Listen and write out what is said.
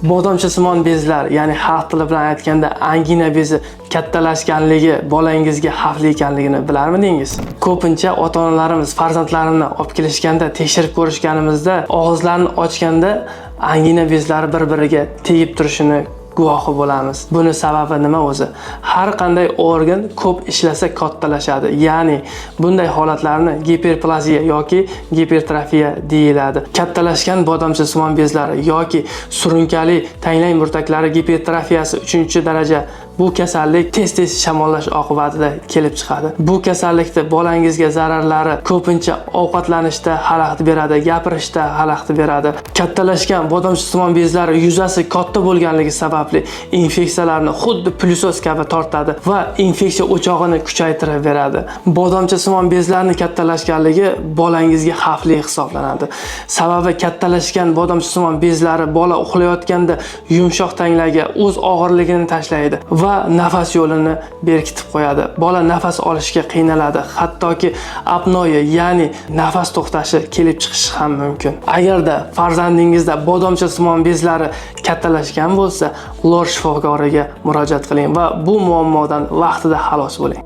Bodomchasimon bezlar, ya'ni xalq tili bilan aytganda angina bezi kattalashganligi bolangizga xavfli ekanligini bilarmidingiz? Ko'pincha ota-onalarimiz farzandlarini olib kelishganda, tekshirib ko'rishganimizda og'izlarini ochganda angina bezlari bir-biriga tegib turishini guvohi bo'lamiz. Buni sababi nima o'zi? Har qanday organ ko'p ishlasa kattalashadi. Ya'ni bunday holatlarni giperplaziya yoki gipertrofiya deyiladi. Kattalashgan bodomchasimon bezlari yoki surunkali tanglay murtaklari gipertrofiyasi 3-daraja, bu kasallik tez-tez shamollash oqibatida kelib chiqadi. Bu kasallikda bolangizga zararlari ko'pincha ovqatlanishda xalaqit beradi, gapirishda xalaqit beradi. Kattalashgan bodomchasimon bezlari yuzasi katta bo'lganligi sababli infeksiyalarni xuddi пылесос kabi tortadi va infeksiya o'chog'ini kuchaytirib beradi. Bodomchasimon bezlarni kattalashganligi bolangizga xavfli hisoblanadi. Sababi kattalashgan bodomchasimon bezlari bola uxlayotganda yumshoq tanglaga o'z og'irligini tashlaydi va nafas yo'lini berkitib qo'yadi. Bola nafas olishga qiynaladi, hattoki apnoya, ya'ni nafas to'xtashi kelib chiqishi ham mumkin. Agarda farzandingizda bodomchasimon bezlari kattalashgan bo'lsa, lor shifokoriga murojaat qiling va bu muammodan vaqtida xalos bo'ling.